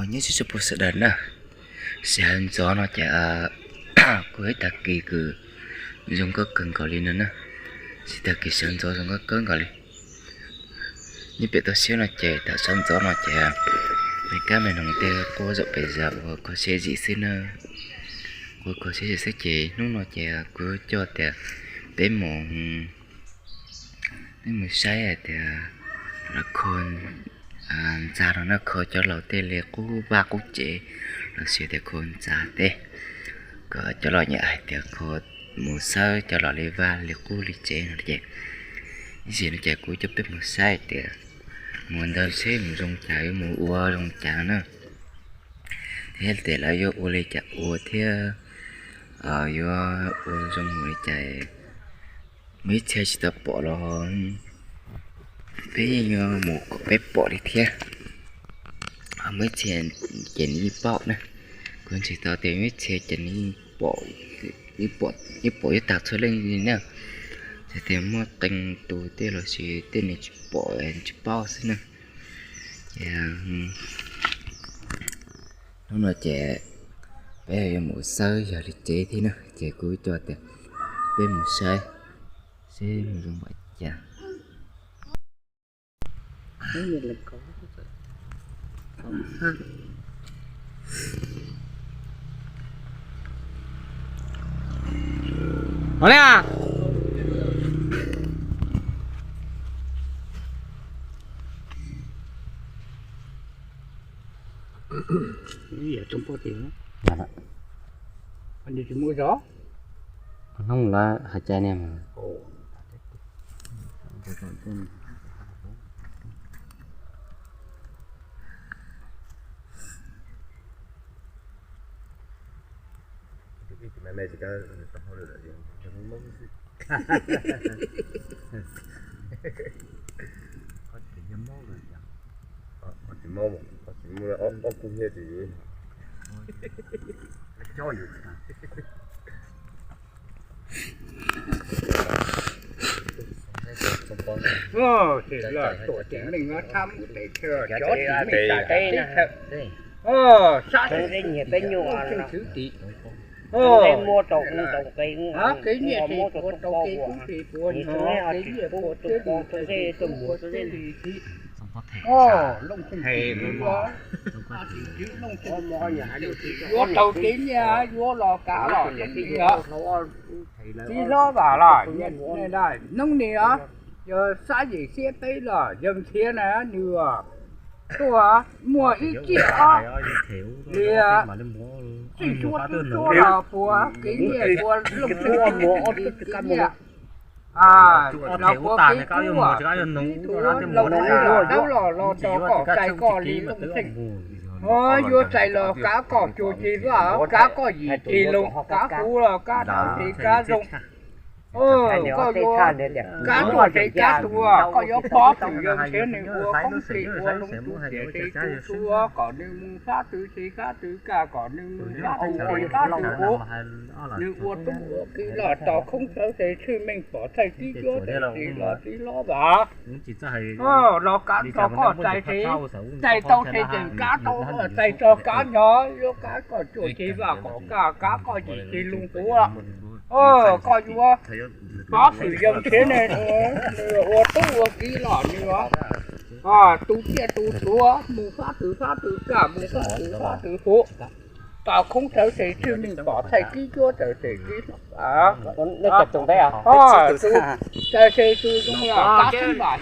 Nyob zoo txhua tus sawv daws na, sawv ntxov no ces kuj yog ib tag kis kws zoo nkauj kawg nkaus li no na, ib tag kis sawv ntxov zoo nkauj kawg nkaus li. Nyob pem toj siab no ces thaum sawv ntxov no ces me kab me noog tej quaj zaum pes zaum ua kho siab zim xwb na, ua kho siab zim xwb ces hnub no ces kuv coj tias peb mus, peb mus saib hais tias lawv kho ntxa no na, kho cov laus tej li qub vaj qub tsev los sis tias kho ntxa tej, kom cov laus nyiam hais tias kho, mus xawb cov laus li vaj li qub li tsev no ces ib zig no ces kuv coj peb mus saib tias mus ntawd seb mus zoo cas yuav mus ua zoo cas no na, thiab tias lawv yuav ua li cas ua thiab yuav ua zoo mus li cas. Muaj ib txhia tsis tau pom los peb yeej yuav mus kom peb pom li thiab. Muaj ib txhia ces nws yeej paub na, kuv ntseeg tau tias muaj ib txhia ces nws yeej pom, yeej pom yuav tag txhua leej li na. Txawm tias muaj qee tus tej los sis tej nws tsis pom tsis paub xwb na. Ces hnub no ces peb yuav mus xawb yog li tsev thiab na, ces kuv coj tias peb mus saib seb mus zoo npaum cas. Hnub lawv hais cai niag mas. Tuam tsev neeg no tshab mus tes chaw, cov tsev neeg tshab teb chaw. Sab tsev nyiag peb nyuag looj tseem xwb tim. Kev nyiaj tsis puas tau kev kub tsis puas hnov, kev nyiaj puas tsuab lus tsis puas tsuab lus tim. Looj tseem xwb tim, looj tseem yuav tau kev nyiaj yuav los kav los yeej tim os. Txiv hlob Vam los hnub ni os, yog Xab Yim Xiab Peb los yawg Ntxhiab na nws tuaj muaj ib tsiaj os, li txij tsuab tub tsuab los puas kev nyiaj puas looj tseem xwb tim kev nyiaj. Los puas kev kub, txiv tub laus dawb los los tos koj txais koj li looj tseem. Yuav txais los kav koj cuag ceg vaj, kav koj yim ceg loo, kav huv los kav daus ces kav zoo. Koj yuav kav tuaj ces kav tuag, koj yuav pov txwm yawg Ntxhiab nws ua koob tes ua loob tub ces tes tub tsuab kom nws mus sab twg ces sab twg, kaj kom nws mus sab twg ces sab twg huv. Nws ua tub ua ki los tos khoob txhawv ces tshwj meej pom txhaij tib cuab ces los txiv hlob Vam. Los kav tso koj txais ces txais tau ces tseem kav tau, txais tso kav nyob, yuav kav koj cuag ceg vaj kom kaj, kav koj yim ceg loo huv. Koj yuav pov txwm yawg Ntxhiab ne, nws ua tub ua ki los nws tu tsiaj tu txhuv mus sab twg sab twg, kaj mus sab twg sab twg huv. Tos khoob txhawv ces tshwj meej pom txhaij tib cuab ces tib txais ces tus zoo los kav xwb, vam